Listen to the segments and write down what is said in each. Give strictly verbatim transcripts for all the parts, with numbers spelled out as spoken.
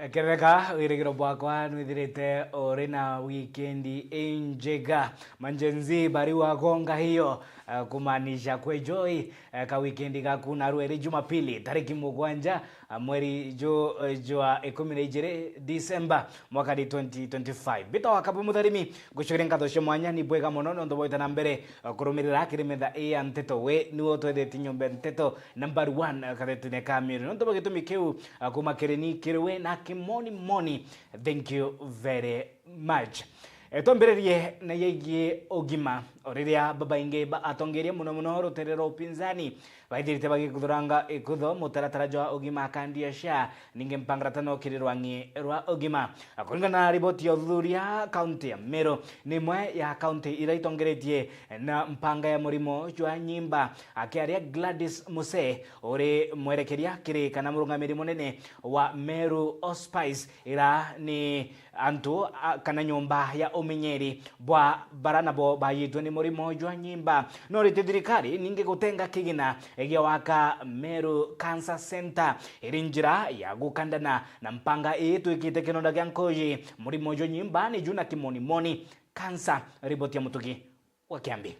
Kereka wirigiro bwakwa nwithirite uri na wikendi injega. Majenzi bari wagonga hiyo, eh, kumaanisha kuenjoy, eh, ka wikendi gaku. Narua iri Jumapili, tariki mugwanja, eh, mweri ju-, eh, jwa ikumi na ijiri December, mwaka ni twenty twenty-five. Mbita wa Kabu Mutharimi, ngucukire nkatho cia mwanya, ni bwega mono nontu bwaita na mbere, eh, kurumirira kiri metha ii ya nteto. We niwe utwethitie nyomba ya nteto number one, eh, kathetune ka Miru. Nontu bwa gitumi kiu, eh, kuma kiri ni kiri we na kimoni moni, thank you very much. Eh, twambiririe na yegii ugima. O riria babaingi ba atongeria, muno muno rutere rwa upinzani, baithirite bagikuthuranga ikutho mutaratara jwa ugima kandi ya SHA, ningi mpangaratano kiri rwang'i rwa ugima. Kuringana na riboti ya uthuthuria, kaunti ya Meru ni imwe ya kaunti iria itongeretie na mpanga ya murimo jwa nyimba, akiaria Gladys Muse, uri mwerekeria kiri kana murungamiri munene wa Meru Hospice, ira ni antu, a, kana nyomba ya umenyeri bwa bara nabo bayitwe ni murimo jwa nyimba. No riti thirikari ningi gutenga kigina gia waka Meru Cancer Center, iri njira ya gukandana na mpanga ii twikite kinonda gia nkoji. Murimo jwa nyimba ni juna kimonimoni, cancer. Riboti ya Mutugi wa Kiambi.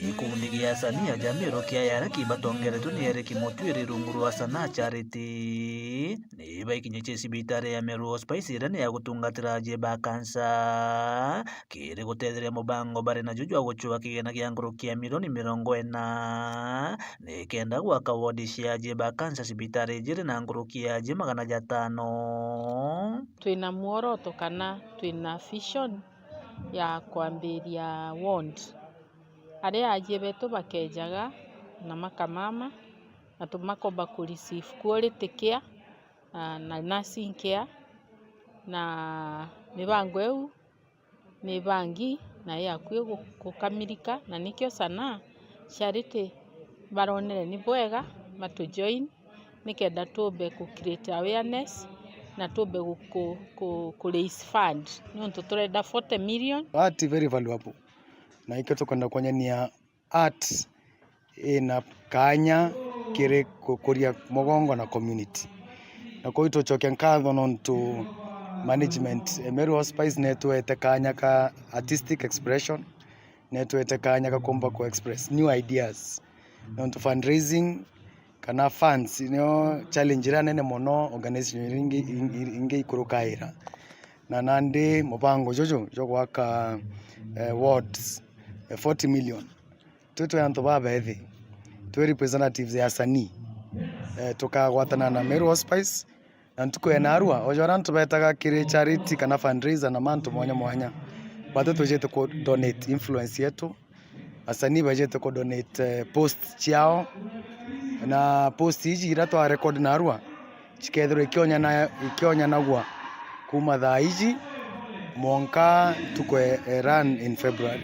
Gikundi gia asanii aja Meru kia Yaraki batongeretwe ni Eric Mutwiri rungu rwa Sanaa Charity, ni baikinyitie cibitari ya Meru Hospice iria ni ya gutungatira ajie ba kansa, kiri gutetheria mubango bari najo jwa gucua kigina gia nkuruki ya milioni mirongo ina, nikenda gwaka wodi cia ajie ba kansa cibitari ijiri na nkuruki ya ajie magana jatano. Twina mworoto kana twina vision ya kwambiria ward, aria ajie betu bakejaga na makamama, na tumakomba ku receive quality care, na, na nursing care, na mibango iu ni ibangi na i akui gu-, gukamilika, na nikio Sanaa Charity baronere ni bwega matu join, nikenda tumbe ku create awareness na tumbe gu-, ku-, ku-, ku raise fund, niuntu turenda forty million. That very valuable. Na ikio tukwenda kuonyania art ina kaanya kiri gukuria mugongo na community. Na kwou itucokia nkatho nontu management ya Meru Hospice netwete kaanya ka artistic expression, netwete kaanya ka kumba ku express new ideas. Nontu fundraising kana funds nio challenge iria nene mono organization iria ingi, ingi, ingi ikurukaira. Na nandi mubango juju jwa gwaka, eh, wards, eh, forty million. Twi twi antu babethi, twi representatives ya asanii, eh, tukagwatana na Meru Hospice, na ntuku ya narua, o jwaria antu betaga kiri charity kana fundraiser na mantu mwanya mwanya, batu twijite ku donate influence yetu, asanii baijite ku donate, eh, post ciao, na post iji iria twa record narua, cikethirwa ikionyana-, ikionyanagua kuma thaa iji mwanka ntuku e, e run in February.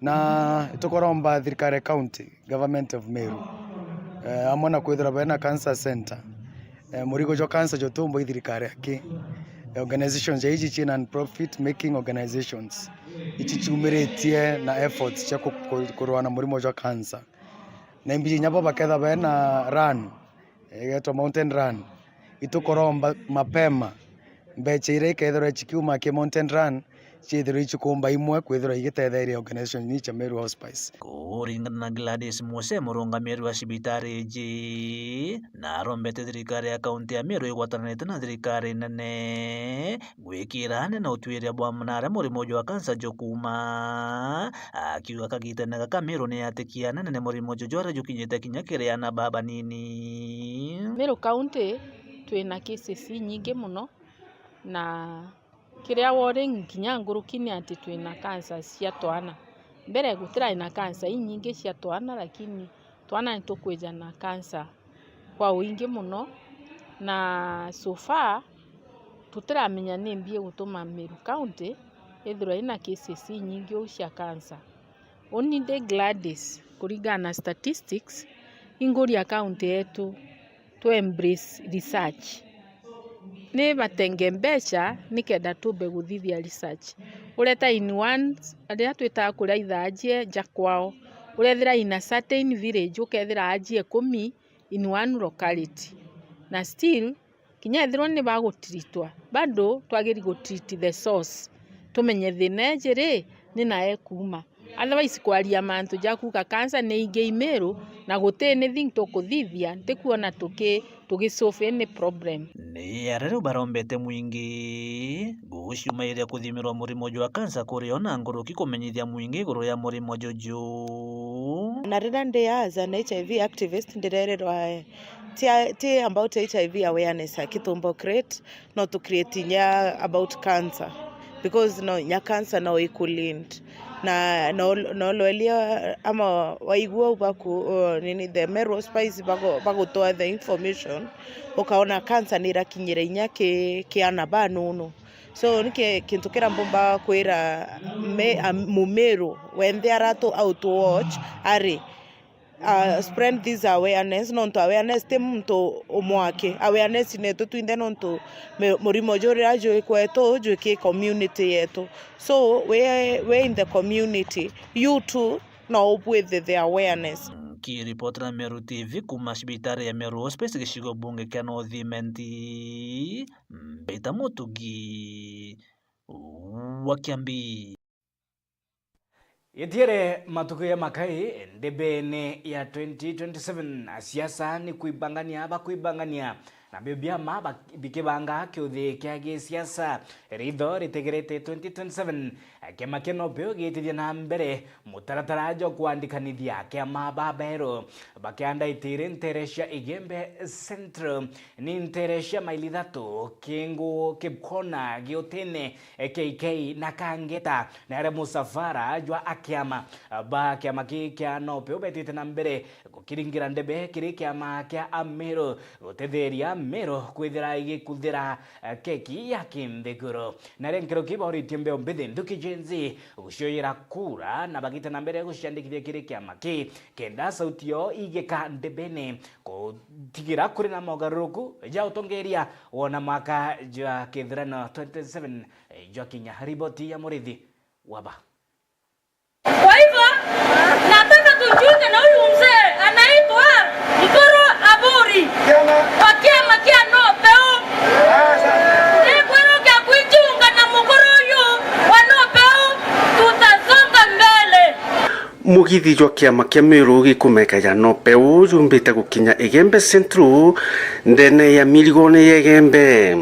Na tukuromba thirikari ya county, Government of Meru, eh, amwe na kwithirwa bena cancer center, eh, murigo jwa cancer jutumbwa i thirikari aki. Eh, organizations ja iji ci non-profit making organizations, ici ciumiritie na efforts cia ku-, ku-, kurua na murimo jwa cancer. Na imbiji inya bo baketha bena run, igetwa mountain run, itukuromba mapema mbecha iria ikethirwa cikiuma ki mountain run, ciithirwe icikumba imwe kwithirwa igitetheria organization ni cia Meru Hospice. Kuringana na Gladys Muse, murungamiri wa cibitari iji, na arombete thirikari ya kaunti ya Meru igwatananite na thirikari nene gwikira anene utwiria bwa mnaria murimo jwa kansa jukuuma, akiuga kagitene gaka Meru ni yatikia anene murimo juju jwaria jukinyite kinya kiri ana babanini. Meru County twina cases inyingi muno, na kiria worry nginya nguruki ni ati twina cancer cia twana. Mbere gutirai na cancer inyingi cia twana, lakini twana ni tukwija na cancer kwa uingi muno, na so far tutiramenya ni mbi igutuma Meru County ithirwa ina cases inyingi uu cia cancer. Uni ndi Gladys, kuringana na statistics, inguria county yetu tu embrace research. Ni batenge mbeca nikenda tumbe guthithia research. Ureta in one, riria twitaga kuria ithaa ajie ja kwao, urethira in a certain village, ukethira ajie ikumi in one locality. Na still, kinya ethirwa ni bagutreatwa, bado twagiri gutreat the source. Tumenye thina iji ri, ni nae kuuma. Otherwise, kwaria mantu ja kuuga cancer ni ingi i Meru, na guti anything tukuthithia, ntikwona tuki-, tugisolve any problem. Ni aria riu barombete mwingi guciumairia kuthimirwa murimo jwa cancer kuri o na nkuruki kumenyithia mwingi iguru ya murimo juju. Na riria ndi as an H I V activist, ndirererwa, eh, ti, ti about H I V awareness akitumba create, no tu create inya about cancer, because no, inya cancer no iku linked na, no, no lwelia ama waigua u baku, uh, nini, the Meru Hospice bago-, bagutoa the information, ukaona cancer ni irakinyira inya ki, ki ana banunu. So, ni ki-, kintu kiria mbumba kwira me-, a, Mumiru wenthe aratu out watch ari, uh, spread this awareness, nontu awareness ti muntu umwe aki. Awareness netu twinthe, nontu mi-, murimo juria jwi kwetu, jwi ki community yetu. So, we, we in the community, you too, no ubwithe the awareness. Nkiripotera Meru T V kuuma cibitari ya Meru Hospice gicigo bunge kia North Imenti, Mbita Mutugi wa Kiambi. Itiere matuku ya makai ndebene ya twenty twenty-seven, asiasa ni kwibangania bakwibangania, nabio biama bak-, bikibanga kiuthi kia gisiasa. Ritho ritegerete twenty twenty-seven, kiama kia NOPEU giitithia na mbere mutaratara jwa kwandikanithia kiama baberu. Bakianda itiri ntere cia Igembe Central, ni ntere cia maili ithatu, Kingu, Kibkona, Giutine, K K na Kangeta, na aria musafara jwa akiama ba kiama ki kia NOPEU betite na mbere gukiringira ndebe kiri kiama kia Ameru gutetheria Meru kwithira igikuthira keki ya kinthiguru. Na ria nkuruki bauritie mbeo mbithi nthuki Gen Z gucioyira kura na bagite na mbere guciandikithia kiri kiama ki kenda sauti yao igika ndebene. Gutigira kuri na mogaruruku ja utongeria wona mwaka jwa kithurano twenty twenty-seven jwakinya. Riboti ya Murithi Waba. Kwa hivyo, nataka tujiunge na huyu mzee anaitwa Mukuru Aburi wa kiama kia NOPEU. Ni kwero kia kujiunga na mukuru huyu wa NOPEU, tutasonga mbele. Mugithi jwa kiama kia Meru gikumeka ja NOPEU jumbite gukinya Igembe Central, ndene ya mirigone ya Igembe.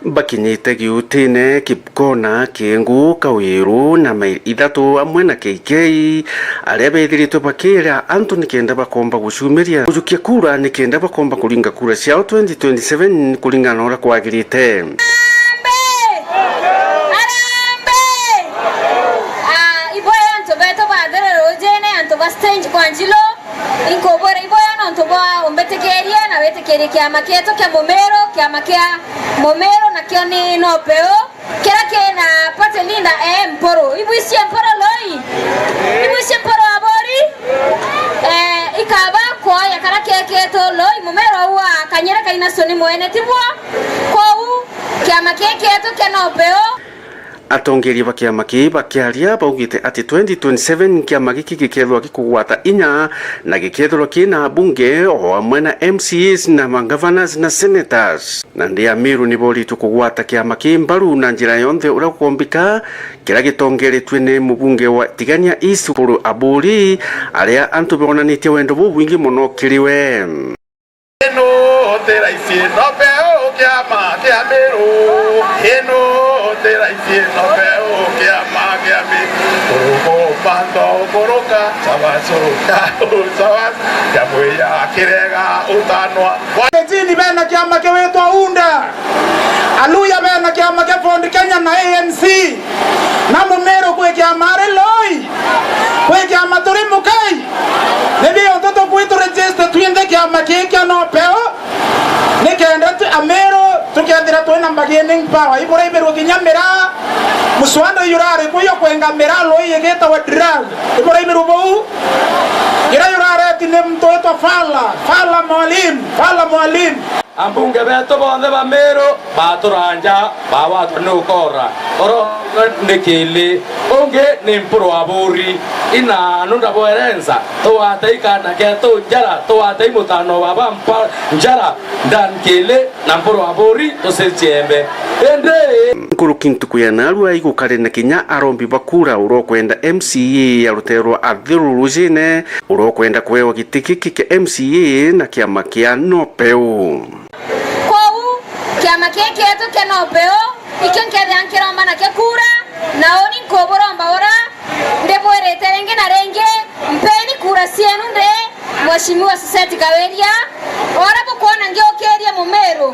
Bakinyite Giutine, Kibkona, Kingu, Kawiru na maili ithatu amwe na K K, aria bethiritwe bakiira antu nikenda bakomba gucumiria gujukia kura nikenda bakomba kuringa kura ciao twenty twenty-seven kuringana na uria kwagirite. Harambee! Harambee! Ah, iboya antu betu ba Nthere Rujine, antu ba stage kwa Njilo, inkubwira iboya nontu bwa umbitikirie na witikirie kiama kietu kia Mumiru, kiama kia Mumiru nakio ni NOPEU. Kira kina party leader ee Mpuru. Ibwisi Mpuru Loi. Ibwisi Mpuru Aburi. Eh, ikaba kwoya kara keketu Loi, mumero wa kanyere kaina soni mwene tibwo. Kwou, kiama kii kietu kia NOPEU. Atongeria ba kiama kii bakiaria baugite ati twenty twenty-seven kiama giki gikethirwa gikugwata inya na gikethirwa kina abunge o amwe na M C As na ma governors na senators. Nandi Ameru ni boritwe kugwata kiama ki mbaru na njira yonthe uria gukombika, kiria gitongeretue ni mubunge wa Tigania East, Paul Aburi, aria antu bonanitie wendo bubwingi mono kiri we. Ino ti raisi, NOPEU kiama kia Meru. Ino ti raisi, NOPEU kiama kia Meru. Urugo manto ukuruka, sawaso, sawaso, ya mwiya kirega utanwa. Wakalenjin bena kiama kiwitwa UDA, Aluya bena kiama kia Ford Kenya na A N C, na Mumiru kwi kiama ari Loi, kwi kiama turi mukai. Ni biontu tukwi tu register twinthe kiama kii kia NOPEU, nikenda tu-, Ameru tukethira twina bargaining power. Iburaibirwe kinya miraa, muswada yurari kuyo kwenga miraa Loi igitawa drug. Iburaibirwe buu. Kira yurareti ni muntu witwa Fala, Fala Mwalim, Fala Mwalim. Ambunge betu bonthe ba Meru baturanja Baba watu ni ukora. Oro ni kili. Ungi ni mpuru wa buri. Ina nunda bwerenza. Tuwatei kana ketu njara. Tuwatei mutano wa baba mpa njara. Ndan kili na mpuru wa buri tuciembe. Indi nkuruki ntuku ya narua igukari na kinya arombi ba kura urokwenda M C A ya rutere rwa Athiru Rujine, urokwenda kuewa giti giki kia M C A na kiama kia Nopeu. Kwou, kiama kii kietu kia Nopeu, ikio nkethia nkiromba nakio kura, na uni nkuburomba ura ndibwirite ringi na ringi, mpeni kura cienu ndi Mheshimiwa Suseti Kawiria, ura bukwona ngiukirie Mumiru,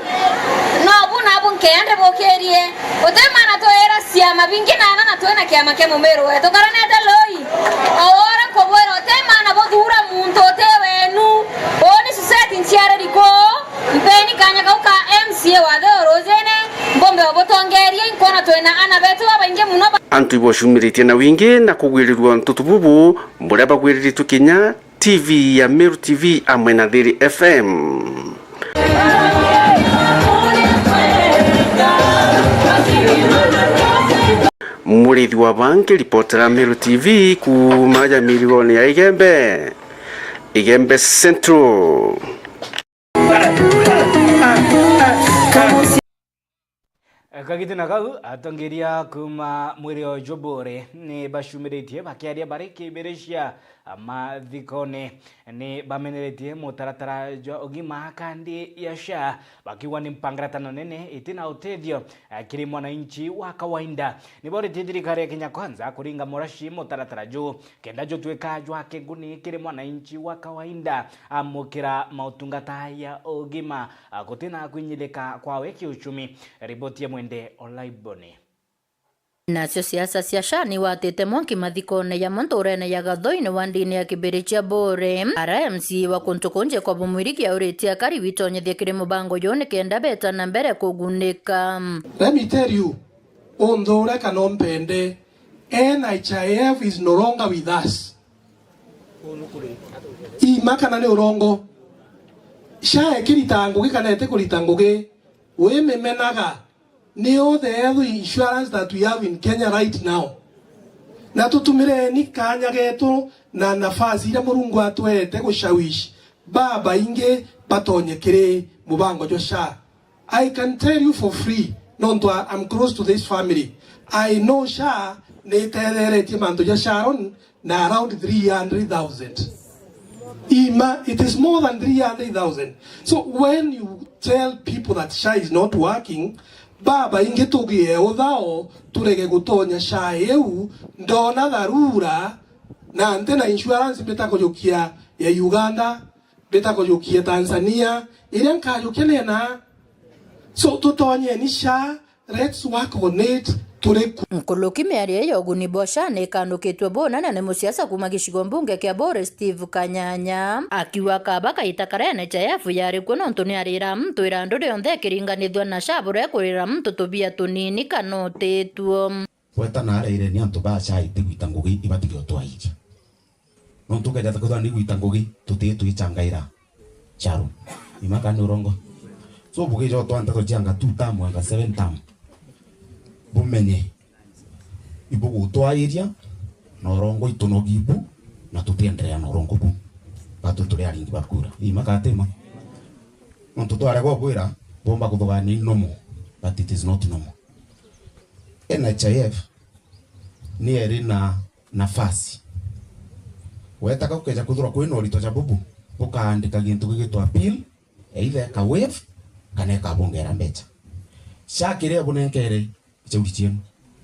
nobu nabu nkea ndibukirie. Uti mana twira ciama bingi nana na twina kiama kia Mumiru wetu. Karanete Loi, o ura nkubwira uti mana buthura muntu uti wenu. Uni Suseti nciariri kuu, mpeni kanya kau ka M C A wa Athiru Rujine, mbumbe ubutongerie, inkwona twina ana betu babaingi muno ba- Antu ibocumiritie na wingi na kugwirirua ntutu bubu buria bagwiriritue kinya T V ya Meru T V amwe na Thiri F M. Murithi wa Bangi, ripotera Meru T V kuuma ja mirirone ya Igembe, Igembe Central. Kagiti na kau, atongeria kuuma mwiri o Jobore ni bacumiritie bakiaria bari kibiricia mathikone. Ni bameneretie mutaratara jwa ugima kandi ya SHA, bakiuga ni mpangaratano nene itina utethio, eh, kiri mwananchi wa kawaida. Ni boritie thirikari ya Kenya Kwanza kuringa muraci mutaratara juu kenda jutwika jwa kiguni kiri mwananchi wa kawaida amukira mautungata ya ugima, ah, gutina kwinyilika kwawe kiuchumi. Riboti ya Mwende Olaiboni. Nacio siasa cia SHA niwatite mwanki mathikone ya munturene ya Gathoini wa ndini ya Kibirichia Bore, ara M C A wa kuntu kunji kwa Bumwirigi auritie akari witonyethia kiri mubango juu nikenda beta na mbere kugunika. Let me tell you, unthure kana umpende, N H I F is no longer with us. Ima kana ni urongo? SHA ikirita ngugi kana itikurita ngugi, wimimenaga. Ni all the health insurance that we have in Kenya right now. Na tutumireni kanya getu na nafasi iria Murungu atwete gushawishi babaingi batonye kiri mubango jwa SHA. I can tell you for free, nontu I am close to this family. I know SHA ni itetheretie mantu ja Sharon na around three hundred thousand. Ima, it is more than three hundred thousand. So when you tell people that SHA is not working, babaingi tugie uthao turege gutonya SHA iu, ndona dharura na nti na insurance mbita kujukia ya Uganda, mbita kujukia Tanzania, iria nkajukia nena. So tutonyeni SHA, let's work on it, turi ku- Nkuluki miario ya uguni bwa SHA ni ikanukitue bunene ni musiasa kuuma gicigo mbunge kia Bore Steve Kanyanya, akiuga kaba kaita karia N H I F yari kuo nontu ni arira muntu irandu rionthe ikiringanithua na SHA buria ikurira muntu tubia tunini kana utituo. Gweta na araire ni antu ba SHA itigwita ngugi ibatige utwairia. Nontu ukeja ta kwithirwa ni gwita ngugi, tuti twichangaira charo. Ima kana ni urongo? So, bukija utwa nteto cia anga two term, anga seven term, bumenye ibugutwairia na urongo itunogi ibu, na tutienderea na urongo bu. Batu turi aringi ba kura. Ima kana ti ma? Nontu twarega ubwira, bumba kuthugania normal, but it is not normal. N H I F ni eri na nafasi. Wetaka gukeja kwithirwa kwina urito ja bubu, bukaandika gintu gigitwa appeal, either eka waive kana ikabungera mbecha. SHA kiria ibunenkere, ichauri chienu,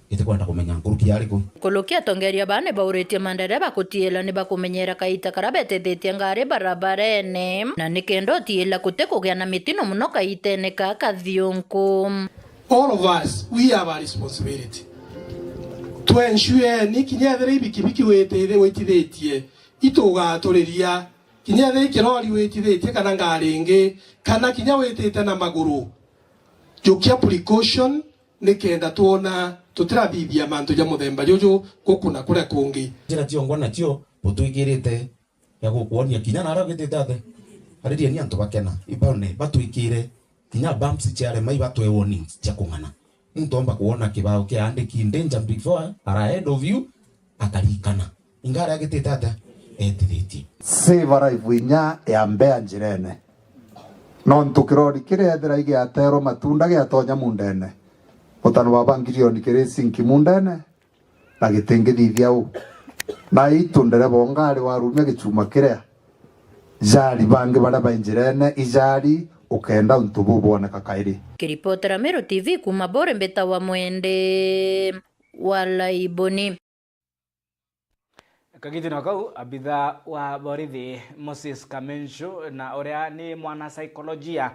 itikwenda kumenya nkuruki yariku. Nkuluki atongeria baa ni bauritie mandereba kutiila ni bakumenyera kaita karia betethitie ngari barabarene, na nikenda utiila guti kugia na mitino muno kaitene ka kathiunku. All of us, we have a responsibility. Twensueni kinya ethira ibikibiki witithitie, itugaturiria, kinya ethira ikirori witithitie kana ngari ingi, kana kinya witite na maguru, jukia precaution nikenda twona tutirathithia mantu ja muthemba juju guku na kuria kungi. Njira ciongwa nacio butwikirite ya gukwonia kinya naria witite athe. Aririeni antu bakena, ibaone batwikire kinya bumps ciarema ibatwe warnings cia kung'ana. Muntu omba kwona kibao kiandiki in danger before or ahead of you, akarikana. Ingari agitite atia? Etithitie. Save life inya ya mbea njirene. Nontu kirori kiria ethira igiaterwa matunda giatonya mundene, mutano wa bangirioni kiri sinki mundene, na gitingithithia u. Na itu ndereba o ngari warumia gichuma kiria, jari bangi baria bai njirene ijari, ukenda untu bubwoneka kairi. Kiripotera Meru T V kuuma Bore, mbitawa Mwende wa Laiboni. Kagitino kau, abitha wa borithi Moses Kamenchu na uria ni mwana saikolojia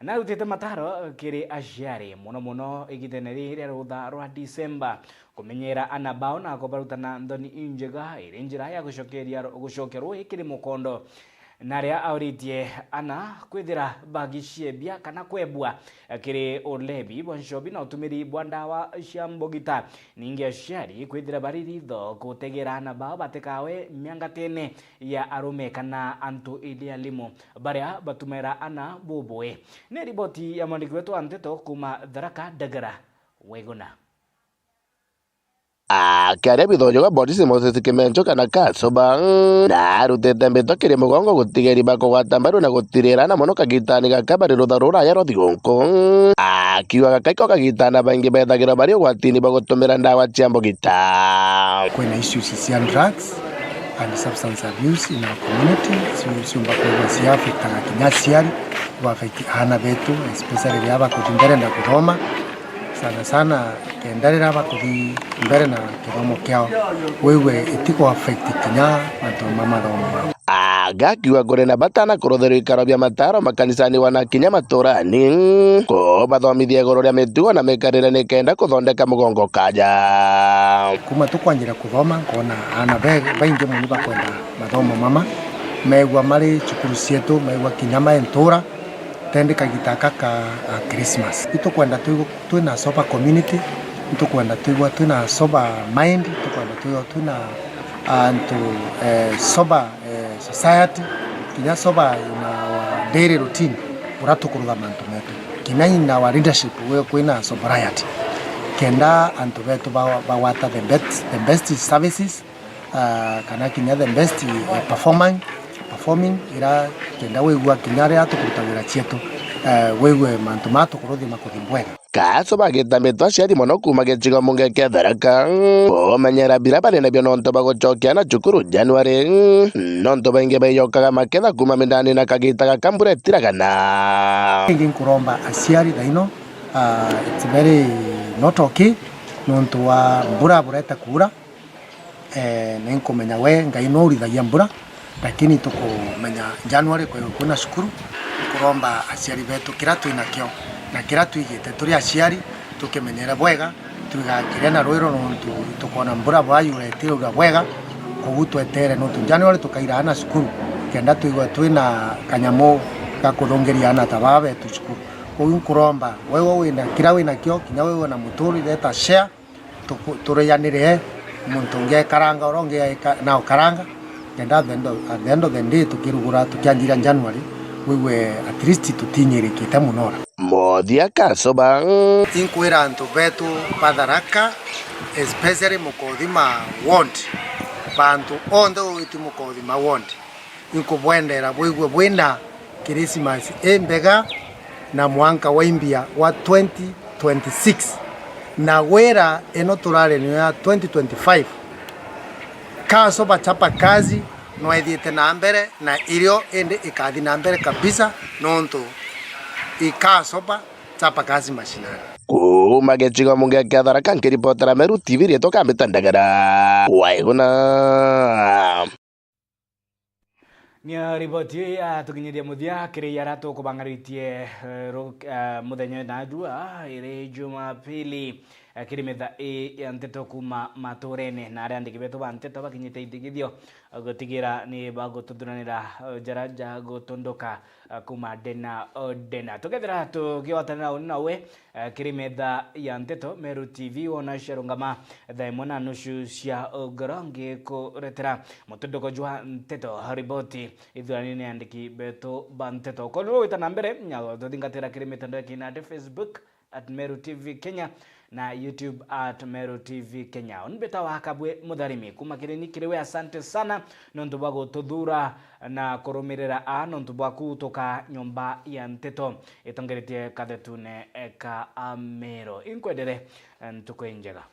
narutite mataro kiri aciari, mono mono igitene riri ria rutha rwa Disemba, kumenyera ana bao na kubaruta na nthoni injega iri njira ya gucokeria, gucokia rui kiri mukondo. Na aria auritie ana kwithira bagiciebia kana kwebua kiri ulebi bwa nchobi na utumiri bwa ndawa cia mbugita. Ningi aciari kwithira bari ritho gutegera ana bao batikawe miangatene ya arume kana antu ili alimu baria batumaira ana bubui. Ni riboti ya mwandiki wetu wa nteto kuuma Tharaka, Ndagara Waiguna. Akiaria bithojo bwa borisi Moses Kimencho kana Kasoba, na arutite mbito kiri mugongo gutigeri bakugwata mbaru na gutirira na mono kagitani gaka bari rutha ruraya rwa thigunku. Akiuga gaka iko kagitana baingi bethagirwa bari ugwatini bwa gutumira ndawa cia mbugita. Kwina issues cia drugs and substance abuse in our community, cio ciumba kwithirwa cia affectaga kinya aciari, ku affect aana betu, especially riria bakuthi mbere na kuthoma. Sana sana kenda riria bakuthi mbere na kithomo kiao, wigue itiku affect kinya mantu ma mathomo mao. Agakiuga kuri na bata na kurutherwa ikaro bia mataro makanisani wana kinya maturani, kubathomithia iguru ria mitugo na mikarire nikenda kuthondeka mugongo kaja. Kuma tukwanjira kuthoma, nkona aana be-, baingi mono bakwenda mathomo mama, megua mari cukuru cietu, megua kinya mai ntura, tendi kagita aka ka, ah, Christmas. Itukwenda twigu-, twina sober community, itukwenda twigua twina sober mind, itukwenda twigua twina, ah, antu, eh, sober, eh, society, kinya sober in our daily routine, uria tukurutha mantu metu. Kinya in our leadership, we kwina sobriety. Kenda antu betu ba-, bagwata the best, the best services, ah, kana kinya the best, eh, performing, performing, ira kenda wigua kinya riria tukuruta wira cietu, eh, wigue mantu maa tukuruthi makuthi bwega. Kaso bagita mitwe aciari mono kuuma gicigo munge kia Tharaka, kumenyera bira bari nabio nontu bwa gucokia aana cukuru January, nontu baingi baijokaga maketha kuuma mindani na kagita gaka mbura itiragana. Ingi nkuromba aciari thaino, ah, it's very not okay, nontu wa mbura burete kuura. Eh, ni nkumenya we Ngai no urithagia mbura, lakini tukumenya January kwe-, kwina cukuru. Nkuromba aciari betu, kira twinakio na kira twigite turi aciari, tukimenyere bwega, twigakiria na rwiro, nontu tukwona mbura bwayura itiraura bwega. Koguo twetere, nontu January tukaira aana cukuru, kenda twigwe twina kanyamu ga kuthungiria aana ta baba betu cukuru. Koguo nkuromba, wewe wina, kira winakio, kinya wewe na muturire ta share, tuku-, turianire, muntu ungi ekaranga, uria ungi eka-, na ukaranga, kenda at the end of, at the end of the day tukirugura, tukianjiria January, wigue at least tutinyirikite muno. Muthia Kasoba. Inkwira antu betu ba Tharaka, especially Mukothima ward, bantu onthe ugwiti Mukothima ward, inkubwendera bwigue bwina Kirisimasi imbega na mwanka wa imbia wa twenty twenty-six. Na gwira ino turari niyo ya twenty twenty-five, Kasoba chapa kazi no ithiite na mbere, na irio indi ikathi na mbere kabisa, nontu i Kasoba chapa kazi mashinani. Kuuma gicigo munge kia Tharaka, nkiripotera Meru T V, rietwa Kambita Ndagara. Waiguna. Nio riboti iu yatukinyithia muthia kiri aria tukubangaritie, eh, ru-, eh, muthenya na jua iri Jumapili, eh, kiri metha ii ya nteto kuuma maturene, na aria andiki betu ba nteto bakinyite ithigithio, eh, gutigira ni bagututhuranira, eh, jara ja gutunduka, eh, kuuma ndena o ndena. Tukethira tukiwatanira uni nawe, Eh, kiri metha ya nteto, Meru T V, wona ciarungama thaa imwe na nusu cia ugoro, ngikuretera mutunduko jwa nteto, riboti, ithurani ni andiki betu ba nteto. Kwa niwe wita na mbere, nyao tuthingatira kiri mitandao ya kinandi, Facebook, at Meru T V Kenya na YouTube at Meru T V Kenya. Uni mbitawa Kabwe Mutharimi kuma Kireni kiri we. Asante sana nontu bwa gututhura na kurumirira a nontu bwaku tuka nyomba ya nteto itongeretie kathetune ka Amero. Inkwendere ntuku injega.